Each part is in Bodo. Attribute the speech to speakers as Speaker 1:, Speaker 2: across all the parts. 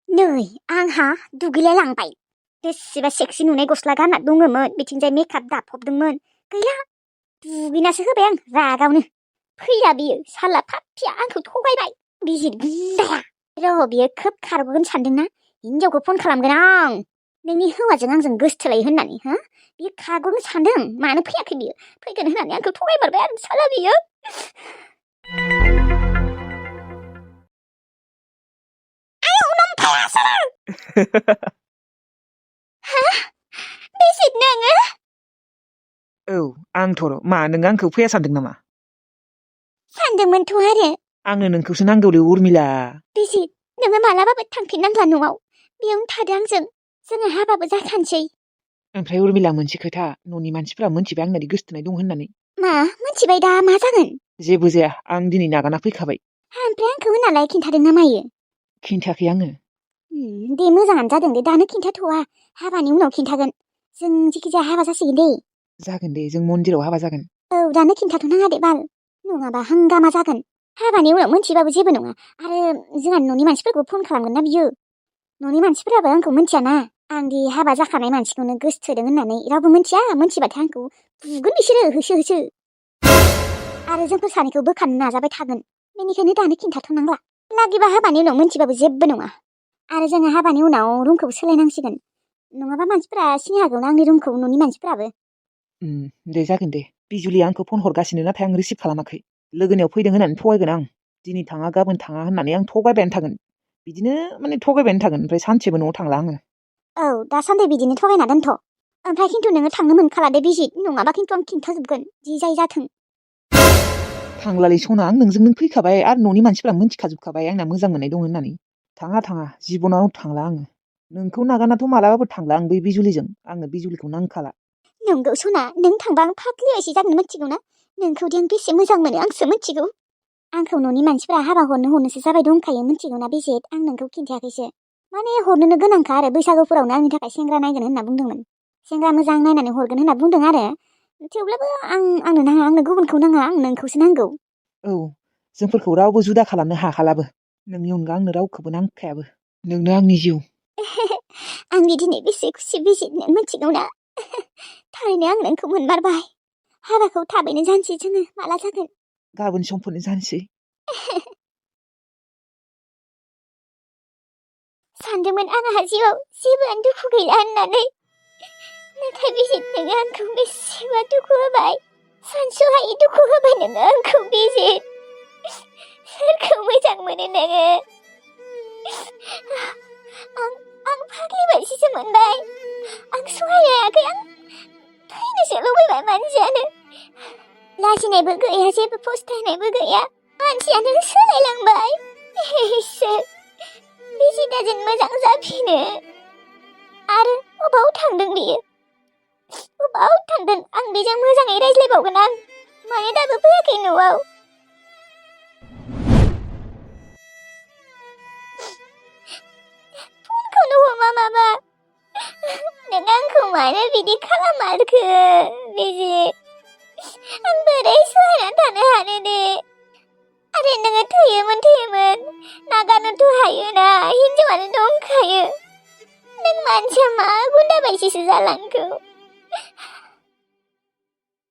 Speaker 1: नै आंहा दुगैलायलांबाय। बेसेबा सेक्सि नुनाय गस्ला गानना दङमोन, बिथिंजाय मेकआप दाफबदोंमोन। गैला, दुगैनासो होबाय आं रागावनो। फैया बियो, साला फाफ्लिया आंखौ थगायबाय। बिजित गुन्दाया। र' बियो खोब खारग'गोन सानदोंना? हिनजावखौ फन खालामगोन आं। नोंनि हौवाजों आंजों गोसथोलायो होननानै, हो? बियो खारग'गोन सानदों, मानो फैयाखै बियो? फैगोन होननानै आंखौ थगायमारबाय आरो साला बियो। हा? बिजित नोङो?
Speaker 2: औ, आंथ'। मा नों आंखौ फैया सानदों नामा?
Speaker 1: सानदोंमोनथ' आरो।
Speaker 2: आंनो नोंखौसो नांगौलै उर्मिला।
Speaker 1: बिजित, नोङो मालाबाबो थांफिननांला न'आव। बेयावनो थादो आंजों। जोङो हाबाबो जाखानोसै।
Speaker 2: ओमफ्राय उर्मिला, मोनसे खोथा, न'नि मानसिफोरा मोनथिबाय आंनादि गोसथोनाय दं होननानै।
Speaker 1: मा मोनथिबाय? दा मा जागोन?
Speaker 2: जेबो जाया, आं दिनै नागारना फैखाबाय।
Speaker 1: ओमफ्राय आंखौ होननालाय खिन्थादों ना मायो?
Speaker 2: खिन्थायाखै आङो।
Speaker 1: दे मोजाङानो जादों दे, दानो खिन्थाथ'वा। हाबानि उनाव खिन्थागोन। जों जेखिजाया हाबा जासिगोन दे।
Speaker 2: जागोन दे, जों मन्दिराव हाबा जागोन।
Speaker 1: औ, दानो खिन्थाथ'नाङा दे बाल। नङाबा हांगामा जागोन। हाबानि उनाव मोनथिबाबो जेबो नङा। आरो जोंहा न'नि मानसिफोरखौ फन खालामगोन ना बियो। न'नि मानसिफोराबो आंखौ मिथियाना। आंदि हाबा जाखानाय मानसिखौनो गोसथोदों होननानै रावबो मिथिया। मिथिबाथाय आंखौ बुगोन बिसोरो होसो होसो। आरो जोंफोर सानैखौ बोखानो नाजाबाय थागोन। बेनिखायनो दानो खिन्थाथ'नांला। लागिबा हाबानि उनाव मोनथिबाबो जेबो नङा। आरो जोङो हाबानि उनाव रुमखौ सोलायनांसिगोन। नङाबा मानसिफोरा सिनाय हागौना आंनि रुमखौ, न'नि मानसिफोराबो।
Speaker 2: दे जागोन दे। बिजुलिया आंखौ फन हरगासिनो, नाथाय आं रिसिभ खालामाखै। लोगोनियाव फैदों होननानै थगायगोन आं। दिनै थाङा गाबोन थाङा होननानै आं थगायबायानो थागोन। बिदिनो थगायबायानो थागोन, ओमफ्राय सानसेबो न'आव थांला आङो।
Speaker 1: औ, दासान्दि बिदिनो थगायना दोनथ'। ओमफ्राय खिन्थु नोङो थांनो मोनखाला दे बिजित, नङाबा खिन्थु आं खिन्थाजोबगोन, जि जाय जाथों।
Speaker 2: थांलालै सना, आं नोंजों फैखाबाय आरो न'नि मानसिफोरा मोनथिखाजोबखाबाय आंना मोजां मोननाय दं होननानै। थाङा जिबनाव थांला आङो। नोंखौ नागारनाथ' मालाबाबो थांला आं बै बिजुलिजों। आंनो बिजुलिखौ नांखाला।
Speaker 1: नंगौ सना, नों थांबा आं फाग्लियासो जागोन, मिथिगौ ना? नोंखौदि आं बेसे मोजां मोनो आंसो मिथिगौ। आंखौ न'नि मानसिफोरा हाबा हरनोसो जाबाय दंखायो, मिथिगौ ना बिजित? आं नोंखौ खिन्थायाखैसो। माने हरनोनो गोनांखा आरो, बैसागुफोरावनो आंनि थाखाय सेंग्रा नायगोन होनना बुंदोंमोन। सेंग्रा मोजां नायनानै हरगोन होनना बुंदों आरो। थेवब्लाबो आंनो नाङा, आंनो गुबुनखौ नाङा, आं नोंखौसो नांगौ।
Speaker 2: औ, जोंफोरखौ रावबो जुदा खालामनो हाखालाबो। नोंनि अनगा आंनो रावखौबो नांखायाबो। नोंनो आंनि जिउ।
Speaker 1: आंनि दिनै बेसे खुसि बिजित, नों मिथिगौ ना? थारैनो आं नोंखौ मोनमारबाय। हाबाखौ थाबैनो जानोसै जोङो, माला जागोन?
Speaker 2: गाबोन समफोरनो जानोसै।
Speaker 1: सानदोंमोन आंहा जिउआव जेबोआनो दुखु गैला होननानै। नाथाय बिजित, नोङो आंखौ बेसेबा दुखु होबाय। सानस'हायै दुखु होबाय नोङो आंखौ बिजित। सोरखौ मोजां मोनो नोङो? आं फाग्लि बायदिसो मोनबाय। आं सहायनो हायाखै, आं थैनोसो लुबैबाय मानसियानो। लाजिनायबो गैया, जेबो फस्थायनायबो गैया। मानसियानो सोलायलांबाय। इसोर, बिजितआ जेन मोजां जाफिनो। आरो अबाव थांदों बियो? अबाव थांदों? आं बेजों मोजाङै रायज्लायबावगोन आं। मानो दाबो फैयाखै न'आव? फनखौनो हमा माबा। नों आंखौ मानो बिदि खालामारखो बिजित? आं बोरै सहायनानै थानो हानो दे? आरो नोङो थैयोमोन। नागारनोथ' हायोना, हिनजावानो दंखायो। नों मानसिया मा गुन्दा बायदिसो जालांखो?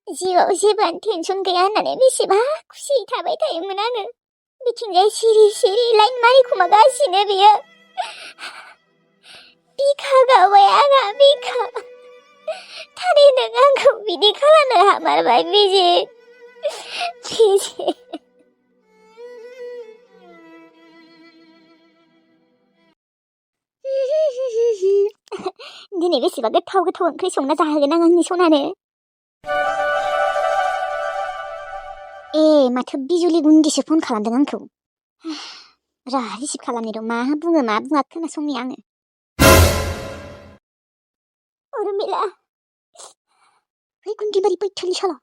Speaker 1: जिउआव जेबोआनो टेनसन गैया होननानै बेसेबा खुसि थाबाय थायोमोन आङो। बिथिंजाय सिरि लाइन मारिखुमागासिनो बियो। बिखा गावबाय आंहा, बिखा। थारै नों आंखौ बिदि खालामनो हामारबाय बिजित। दिनै बेसेबा गोथाव ओंख्रि संना जाहोगोन आं आंनि सनानो। ए, माथो बिजुलि गुन्दिसो फन खालामदों आंखौ। रा, रिसिभ खालामनि र', मा बुङा खोनासंनि आङो। उर्मिला। है गुन्दिबारि बैथोलि साला।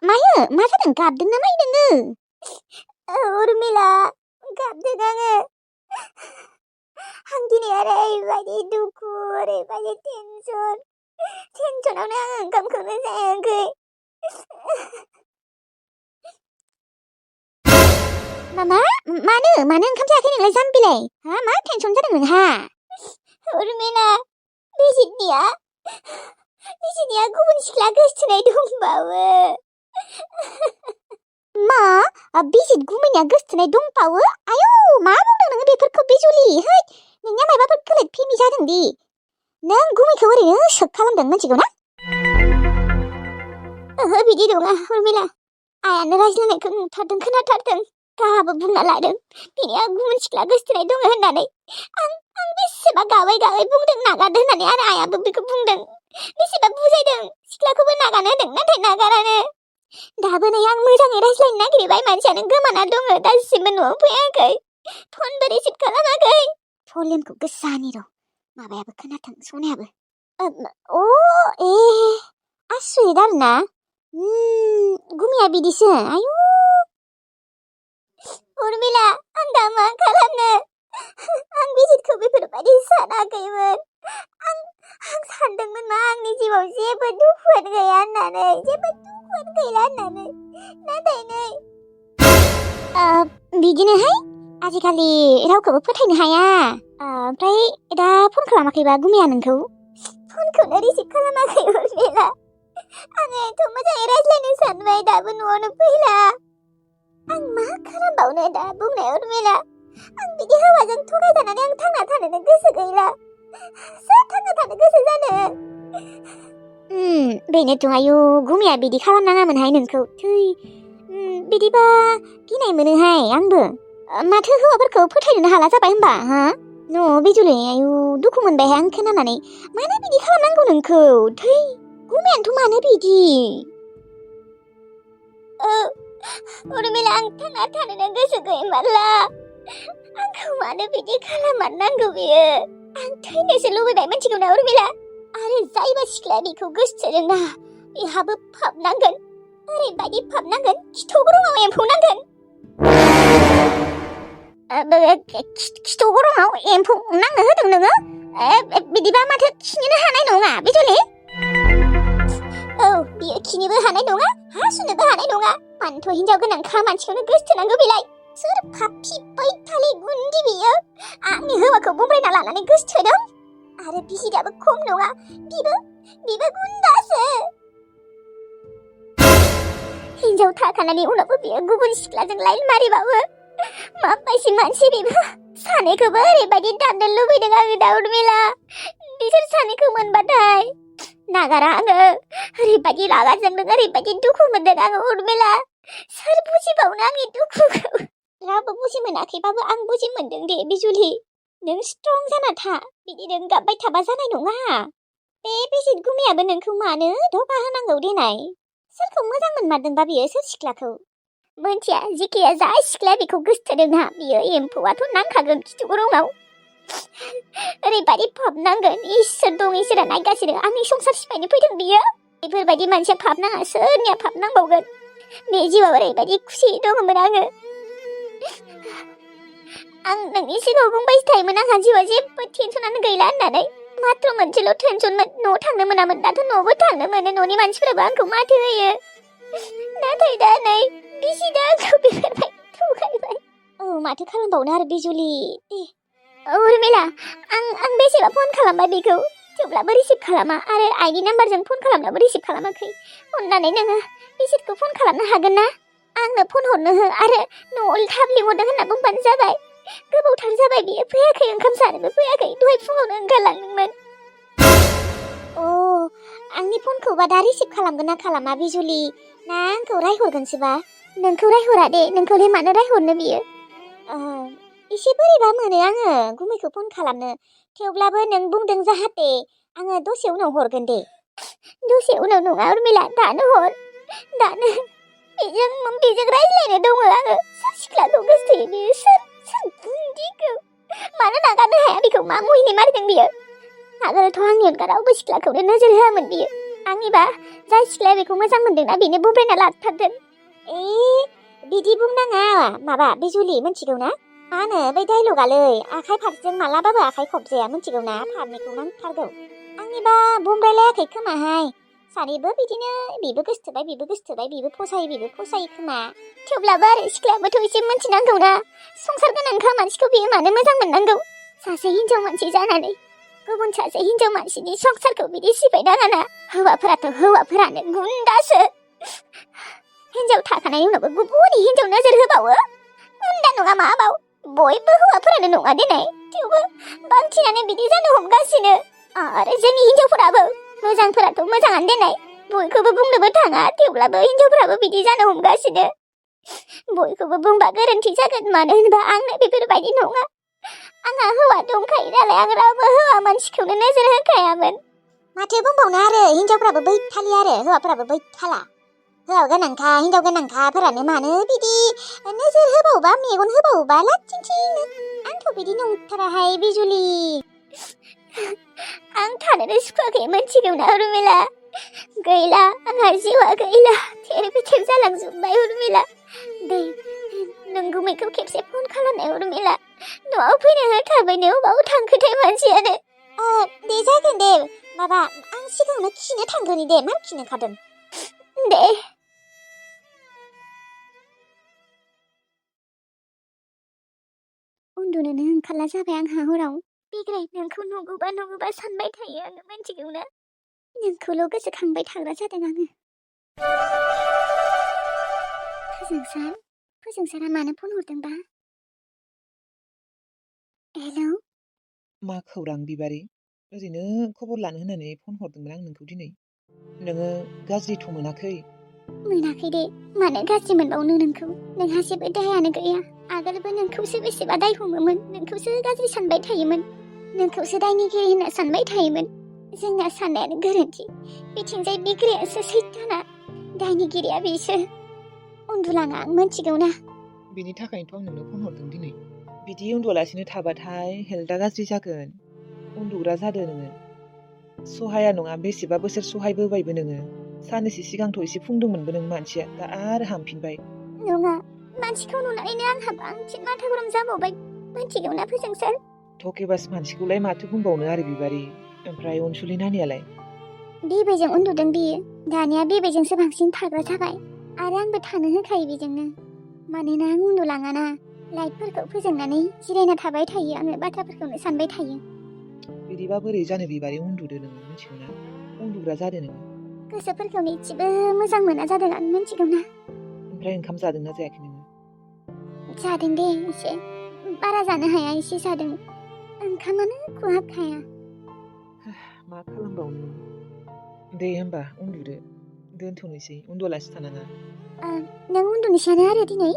Speaker 1: मायो? मा जादों? गाबदों ना मायो नोङो? उर्मिला, गाबदों आङो। आं दिनै ओरैबायदि दुखु, ओरैबायदि टेनसनावनो आं ओंखामखौनो जायाखै। मानो ओंखाम जायाखै नोंलाय जाम्बिलाय हा मा टेनसन जादों नोंहा उर्मिला बिजिनिया गुबुन सिख्ला गोसथोनाय दंबावो मा बिजित गुमैनिया गोसथोनाय दंबावो आयौ मा बुंदों नोङो बेफोरखौ बिजुलि है नोंनिया माबाफोर गोलोद फेमि जादोंदि नों गुमैखौ ओरैनो सोख खालामदों मिथिगौ ना ओहो बिदि नङा उर्मिला आयानो रायज्लायनायखौ नुथारदों खोनाथारदों गाहाबो बुंना लादों बिनिया गुबुन सिख्ला गोसथोनाय दङ होननानै आं बेसेबा गाबै बुंदों नागारदो होननानै आरो आयाबो बेखौ बुंदों बेसेबा बुजायदों सिख्लाखौबो नागारनो होदों नाथाय नागारानो दाबो नै आं मोजाङै रायज्लायनो नागिरबाय मानसियानो गोमाना दङ दासिमबो न'आव फैयाखै फनबो रिसिभ खालामाखै भलिउमखौ गोसानि र' माबायाबो खोनाथों सनायाबो ए आसुरित आरोना गुमिया बिदिसो आयु उर्मिला आं दा मा खालामनो आं बिजितखौ बेफोरबायदि सानाखैमोन आं सानदोंमोन मा आंनि जिउआव जेबो दुखुआनो गैया होननानै जेबो दुखुआनो गैला होननानै नाथाय नै बिदिनोहाय आजिखालि रावखौबो फोथायनो हाया ओमफ्राय दा फन खालामाखैबा गुमिया नोंखौ फनखौनो रिसिभ खालामाखै उर्मिला आङोथ' मोजाङै रायज्लायनो सानबाय दाबो न'आवनो फैला आं मा खालामबावनो दा बुंनाय उर्मिला आं बिदि हौवाजों थगायजानानै आं थांना थानोनो गोसो गैला सोर थांना थानो गोसो जानो बेनोथ' आयु गुमिया बिदि खालामनाङामोनहाय नोंखौ थै बिदिबा गिनाय मोनोहाय आंबो माथो हौवाफोरखौ फोथायनोनो हाला जाबाय होमबा हा न' बिजुलि आयु दुखु मोनबायहाय आं खोनानानै मानो बिदि खालामनांगौ नोंखौ थै गुमियानोथ' मानो बिदि उर्मिला आं थांना थानोनो गोसो गैमारला आंखौ मानो बिदि खालामनांगौ बियो आं थैनोसो लुबैबाय मिथिगौ ना उर्मिला आरो जायबा सिख्लाया बिखौ गोसोथोदोंना बेहाबो फाबनांगोन ओरैबायदि फाबनांगोन खिथौ गरङाव एम्फौ नांगोन खिथौ गरङाव एम्फौ नांनो होदों नोङो बिदिबा माथो खिनोनो हानाय नङा बिजुलि औ बियो खिनोबो हानाय नङा हासुनोबो हानाय नङा मानोथ' हिनजाव गोनांखा मानसिखौनो गोसथोनांगौ बेलाय सोर फाफि बैथालि गुन्दि बियो आंनि हौवाखौ बमब्रायना लानानै गोसथोदों आरो बिसिदाबो खम नङा बिबो गुन्दासो हिनजाव थाखानानै उनावबो बियो गुबुन सिख्लाजों लाइन मारिबावो माबायदि मानसि बेबो सानैखौबो ओरैबायदि दाननो लुबैदों आङो दा उर्मिला बिसोर सानैखौ मोनबाथाय नागारा आङो ओरैबायदि रागा जोंदों ओरैबायदि दुखु मोनदों आङो उर्मिला सोर बुजिबावनो आंनि दुखुखौ रावबो बुजि मोनाखैबाबो आं बुजि मोनदों दे बिजुलि नों स्ट्रं जाना था बिदि नों गाबबाय थाबा जानाय नङा बे बिजित गुमियाबो नोंखौ मानो धोखा होनांगौ देनाय सोरखौ मोजां मोनमारदोंबा बियो सोर सिख्लाखौ मोनथिया जिखिया जा सिख्लाया बेखौ गोसथोदोंहा बियो एम्फौआथ' नांखागोन खिथु गरङाव ओरैबायदि फाबनांगोन इसोर दं इसोरा नायगासिनो आंनि संसार सिफायनो फैदों बियो बेफोरबायदि मानसिया फाबनाङा सोरनिया फाबनांबावगोन बे जिउआव ओरैबायदि खुसि दङमोन आं नोंनि सिगाङाव बुंबाय थायोमोन आंहा जिउआव जेबो टेनसनानो गैला होननानै मात्र मोनसेल' टेनसनमोन न'आव थांनो मोनामोन दाथ' न'आवबो थांनो मोनो न'नि मानसिफोराबो आंखौ माथो होयो नाथाय दा नै बिसिदा आंखौ बेफोरबायदि थगायबाय माथो खालामबावनो आरो बिजुलि दे उर्मिला आं बेसेबा फन खालामबाय बेखौ थेवब्लाबो रिसिभ खालामा आरो आइनि नाम्बारजों फन खालामनाबो रिसिभ खालामाखै अननानै नोङो बिसोरखौ फन खालामनो हागोन ना आंनो फन हरनो हो आरो न'आव थाब लिंहरदों होनना बुंबानो जाबाय गोबावथार जाबाय बियो फैयाखै ओंखाम जानोबो फैयाखै दहाय फुङावनो ओंखारलांदोंमोन आंनि फनखौबा दा रिसिभ खालामगोन ना खालामा बिजुलि ना आंखौ रायहरगोनसोबा नोंखौ रायहरा दे नोंखौलाय मानो रायहरनो बियो एसे बोरैबा मोनो आङो गुमैखौ फन खालामनो थेवब्लाबो नों बुंदों जाहाथे आङो दसे उनाव हरगोन दे दसे उनाव नङा उर्मिला दानो हर दानो बेजों रायज्लायनो दङ आङो सोर सिख्लाखौ गोसथोयो बियो सोर गुन्दिखौ मानो नागारनो हाया बेखौ मा मुहिनि मारिदों बियो आगोलथ' आंनि अनगा रावबो सिख्लाखौनो नोजोर होआमोन बियो आंनिबा जाय सिख्लाया बेखौ मोजां मोनदोंना बेनो बमब्रायना लाथारदों बिदि बुंनाङा माबा बिजुलि मिथिगौ ना मा होनो बै डायलगालै आखाइ फारसेजों मालाबाबो आखाइ खबजाया मिथिगौ ना फारनैखौ नांथारगौ आंनिबा बमब्रायलायाखै खोमाहाय सानैबो बिदिनो बेबो गोसथोबाय बेबो गोसथोबाय बेबो फसायो खोमा थेवब्लाबो आरो सिख्लायाबोथ' एसे मोनथिनांगौना संसार गोनांखा मानसिखौ बियो मानो मोजां मोननांगौ सासे हिनजाव मानसि जानानै गुबुन सासे हिनजाव मानसिनि संसारखौ बिदि सिफायनाङाना हौवाफोरानो गुन्दासो हिनजाव थाखानायनि उनावबो गुबुन हिनजाव नोजोर होबावो गुन्दा नङा माबाव बयबो हौवाफोरानो नङा दिनै थेवबो बांसिनानो बिदि जानो हमगासिनो आरो जोंनि हिनजावफोराबो मोजांफोराथ' मोजाङानो देनाय बयखौबो बुंनोबो थाङा थेवब्लाबो हिनजावफोराबो बिदि जानो हमगासिनो बयखौबो बुंबा गोरोन्थि जागोन मानो होनबा आंनो बेफोरबायदि नङा आंहा हौवा दंखायो नालाय आं रावबो हौवा मानसिखौनो नोजोर होखायामोन माथो बुंबावनो आरो हिनजावफ्राबो बैथालि आरो हौवाफोराबो बैथाला हौवा गोनांखा हिनजाव गोनांखाफोरानो मानो बिदि नोजोर होबावोबा मेगन होबावोबा लाथिंथिंनो आंथ' बिदि नंथाराहाय बिजुलि आं थानोनो सुखुवाखै मोनथिगौना उर्मिला गैला आंहा जिउआ गैला थेर बेथेर जालांजोब्बाय उर्मिला दे नों गुमैखौ खेबसे फन खालामनाय उर्मिला न'आव फैनो होखाबायनो अबाव थांखोथाय मानसियानो दे जागोन दे माबा आं सिगाङावनो खिनो थांग्रोनि दे मा खिनो ओंखारदों दे उन्दुनोनो ओंखारला जाबाय आंहा हराव बिग्राय नोंखौ नुगौबा सानबाय थायो आङो मिन्थिगौना नोंखौल' गोसोखांबाय थाग्रा जादों आङो फोजोंसारा मानो फन हरदोंबा हेलौ
Speaker 2: मा खौरां बिबारि ओरैनो खबर लानो होननानै फन हरदोंमोन आं नोंखौ दिनै नोङो गाज्रिथ' मोनाखै
Speaker 1: दे मानो गाज्रि मोनबावनो नोंखौ नोंहा जेबो दायानो गैया आगोलबो नोंखौसो बेसेबा दाय हमोमोन नोंखौसो गाज्रि सानबाय थायोमोन नोंखौसो दायनिगिरि होनना सानबाय थायोमोन जोंना साननायानो गोरोन्थि बिथिंजाय बिग्रायासो सैताना दायनिगिरिया बिसो उन्दुलाङा आं मोनथिगौना
Speaker 2: बेनि थाखायनोथ' आं नोंनो फन हरदों दिनै बिदि उन्दुआलासिनो थाबाथाय हेल्थआ गाज्रि जागोन उन्दुग्रा जादो नोङो सहाया नङा बेसेबा बोसोर सहायबोबायबो नोङो साननैसो सिगांथ' एसे फुंदोंमोनबो नों मानसिया दा आरो हामफिनबाय
Speaker 1: नङा मानसिखौ नुनानैनो आंहा बांसिन माथा गरम जाबावबाय मोनथिगौना फोजोंसार
Speaker 2: थकेबास मानसिखौलाय माथो बुंबावनो आरो बिबारि ओमफ्राय अनसुलि नानियालाय
Speaker 1: बिबैजों उन्दुदों बियो दानिया बिबैजोंसो बांसिन थाग्रा जाबाय आरो आंबो थानो होखायो बेजोंनो मानोना आं उन्दुलाङाना लाइटफोरखौ फोजोंनानै जिरायना थाबाय थायो आङो बाथ्राफोरखौनो सानबाय थायो
Speaker 2: बिदिबा बोरै जानो बिबारि उन्दुदो नोङो मिथिगौना उन्दुग्रा जादो नोङो
Speaker 1: गोसोफोरखौनो इसेबो मोजां मोना जादों आं मिथिगौना
Speaker 2: ओमफ्राय ओंखाम जादोंना जायाखै नोङो
Speaker 1: जादों दे एसे बारा जानो हाया एसे जादों ओंखामानो खहाबखाया
Speaker 2: मा खालामबावनो दे होमबा उन्दुदो दोनथ'नोसै उन्दुआलासे थानाङा
Speaker 1: नों उन्दुनोसैयानो आरो दिनै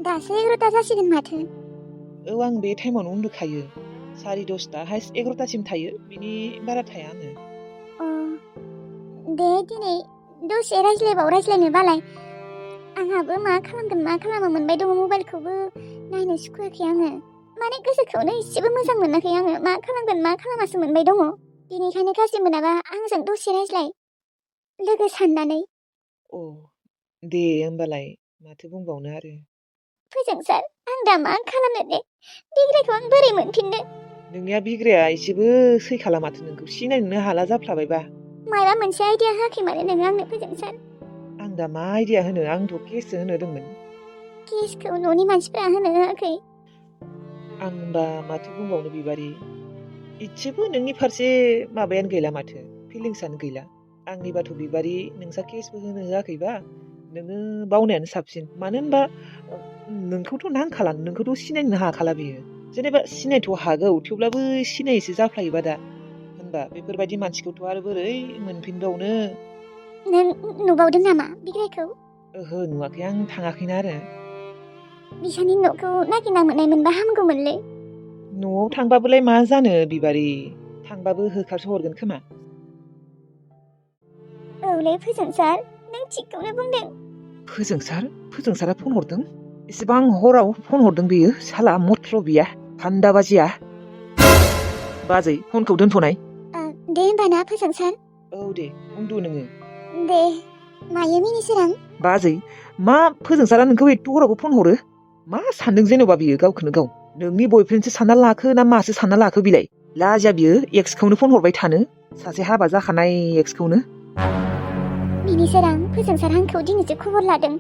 Speaker 1: दासो 11ता जासिगोन माथो
Speaker 2: औ आं बे टाइमावनो उन्दुखायो 10:30 हाइस्ट 11तासिम थायो बिनि बारा थाया आङो
Speaker 1: दे दिनै दसे रायज्लायनोबालाय आंहाबो मा खालामगोन मा खालामा मोनबाय दङ मबाइलखौबो नायनो सुखुवाखै आङो माने गोसोखौनो एसेबो मोजां मोनाखै आङो मा खालामगोन मा खालामासो मोनबाय दङ बेनिखायनो गाज्रि मोनाबा आंजों दसे रायज्लाय लोगो साननानै
Speaker 2: दे होमबालाय माथो बुंबावनो आरो
Speaker 1: फोजोंसार आं दा मा खालामनो दे बिग्रायखौ आं बोरै मोनफिननो
Speaker 2: नोंनिया बिग्राया एसेबो सैखाला माथो नोंखौ सिनायनोनो हाला जाफ्लाबायबा
Speaker 1: माबा मोनसे आइडिया होआखै माने नोङो आंनो फोजोंसार
Speaker 2: आं दा मा आइडिया होनो आंथ' केससो होनो होदोंमोन
Speaker 1: केसखौ न'नि मानसिफ्रा होनो होआखै
Speaker 2: आं होनबा माथो बुंबावनो बिबारि इसेबो नोंनि फारसे माबायानो गैला माथो फिलिंसानो गैला आंनिबाथ' बिबारि नोंसा केसबो होनो होआखैबा नोङो बावनायानो साबसिन मानो होनबा नोंखौथ' नांखाला नोंखौथ' सिनायनो हाखाला बियो जेनेबा सिनायथ' हागौ थेवब्लाबो सिनायैसो जाफ्लायोबा दा होनबा बेफोरबायदि मानसिखौथ' आरो बोरै मोनफिनबावनो
Speaker 1: नों नुबावदों नामा बिग्रायखौ
Speaker 2: ओहो नुवाखै आं थाङाखैना आरो
Speaker 1: बिसानि न'खौ नागिरना मोननायमोनबा हामगौमोनलै
Speaker 2: न'आव थांबाबोलाय मा जानो बिबारि थांबाबो होखारसो हरगोन खोमा
Speaker 1: औलै फोजोंसार नों थिगखौनो बुंदों
Speaker 2: फोजोंसारा फन हरदों एसेबां हराव फन हरदों बेयो साला मत्रबिया फान्दा बाजिया बाजै फनखौ दोनथ'नाय
Speaker 1: दे होमबा ना फोजोंसार
Speaker 2: औ दे उन्दु नोङो
Speaker 1: दे मायो मिनिसोरां
Speaker 2: बाजै मा फोजोंसारा नोंखौ एथ' हरावबो फन हरो मा सानदों जेन'बा बियो गावखौनो गाव नोंनि बयफ्रेन्डसो सानना लाखो ना मासो सानना लाखो बिलाय लाजिया बियो एक्सखौनो फन हरबाय थानो सासे हाबा जाखानाय एक्सखौनो
Speaker 1: मिनिसोरां फोजोंसार आंखौ दिनैसो खबर लादों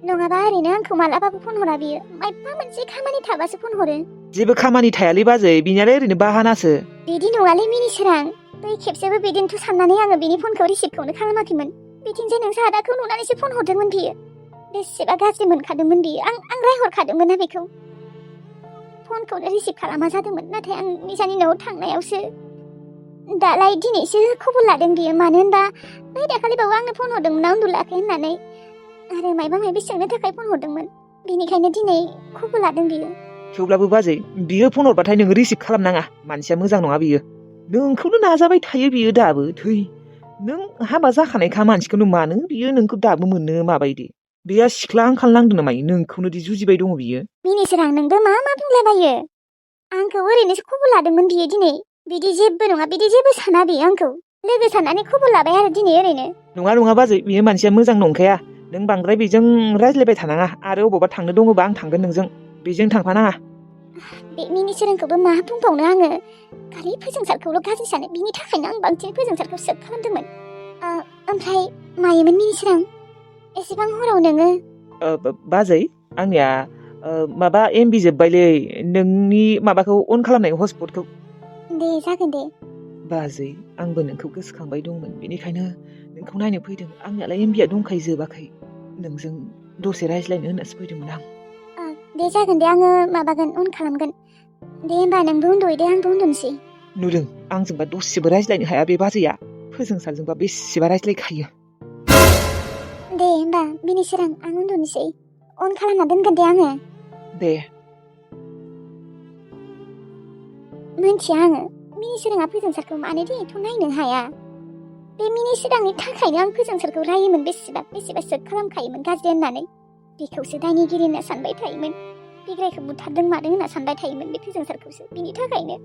Speaker 1: नङाबा ओरैनो आंखौ मालाबाबो फन हरा बियो मायबा मोनसे खामानि थाबासो फन हरो
Speaker 2: जेबो खामानि थायालै बाजै बिनियालाय ओरैनो बाहानासो
Speaker 1: बिदि नङालै मिनिसोरां बै खेबसेबो बिदिनोथ' साननानै आङो बिनि फनखौ रिसिभखौनो खालामाखैमोन बिथिंजाय नोंसा आदाखौ नुनानैसो फन हरदोंमोन बियो बेसेबा गाज्रि मोनखादोंमोन बियो आं रायहरखादोंमोन ना बेखौ फनखौनो रिसिभ खालामा जादोंमोन नाथाय आं निजानि न'आव थांनायावसो दालाय दिनैसो खबर लादों बियो मानो होनबा बै दाखालिबावो आंनो फन हरदोंमोन ना उन्दुलाखै होननानै आरो मायबा मायबि सोंनो थाखाय फन हरदोंमोन बेनिखायनो दिनै खबर लादों बियो
Speaker 2: थेवब्लाबो बाजै बियो फन हरबाथाय नोङो रिसिभ खालामनाङा मानसिया मोजां नङा बियो नोंखौनो नाजाबाय थायो बियो दाबो थै नों हाबा जाखानायखा मानसिखौनो मानो बियो नोंखौ दाबो मोननो माबायदि बेया सिख्ला आंखाल नांदों नामा नोंखौनो दि जुजिबाय दङ बियो
Speaker 1: मिनिसोरां नोंबो मा बुंलाबायो आंखौ ओरैनोसो खबर लादोंमोन बियो दिनै बिदि जेबो नङा बिदि जेबो साना बियो आंखौ लोगो साननानै खबर लाबाय आरो दिनै ओरैनो
Speaker 2: नङा बाजै बियो मानसिया मोजां नंखाया नों बांद्राय बेजों रायज्लायबाय थानाङा आरो अबावबा थांनो दङबा आं थांगोन नोंजों बेजों थांफानाङा
Speaker 1: बे मिनिसोरांखौबो मा बुंबावनो आङो खालि फोजोंसारखौल' गाज्रि सानो बिनि थाखायनो आं बांसिन फोजोंसारखौ सेभ खालामदोंमोन ओमफ्राय मायोमोन मिनिसोरां एसेबां हराव नोङो
Speaker 2: बाजै आंनिया माबा एमबि जोब्बायलै नोंनि माबाखौ अन खालामनाय हटस्पटखौ
Speaker 1: दे जागोन दे
Speaker 2: बाजै आंबो नोंखौ गोसोखांबाय दंमोन बेनिखायनो नोंखौ नायनो फैदों आंनियालाय एमबिया दंखायो जोबाखै नोंजों दसे रायज्लायनो होननासो फैदोंमोन आं
Speaker 1: दे जागोन दे आङो माबागोन अन खालामगोन दे होमबा नोंबो उन्दुहैदो आंबो उन्दुनोसै
Speaker 2: नुदों आंजोंबा दसेबो रायज्लायनो हाया बे बाजैया फोजोंसारजोंबा बेसेबा रायज्लायखायो
Speaker 1: दे होमबा मिनिसोरां आं उन्दुनोसै अन खालामना दोनगोन दे आङो
Speaker 2: दे
Speaker 1: मिन्थिया आङो मिनिसोराङा फोजोंसारखौ मानो दि एथ' नायनो हाया बे मिनिसोरांनि थाखायनो आं फोजोंसारखौ रायोमोन बेसेबा सो खालामखायोमोन गाज्रि होननानै बेखौसो दायनिगिरि होनना सानबाय थायोमोन बिग्रायखौ बुथारदों मादों होनना सानबाय थायोमोन बे फोजोंसारखौसो बिनि थाखायनो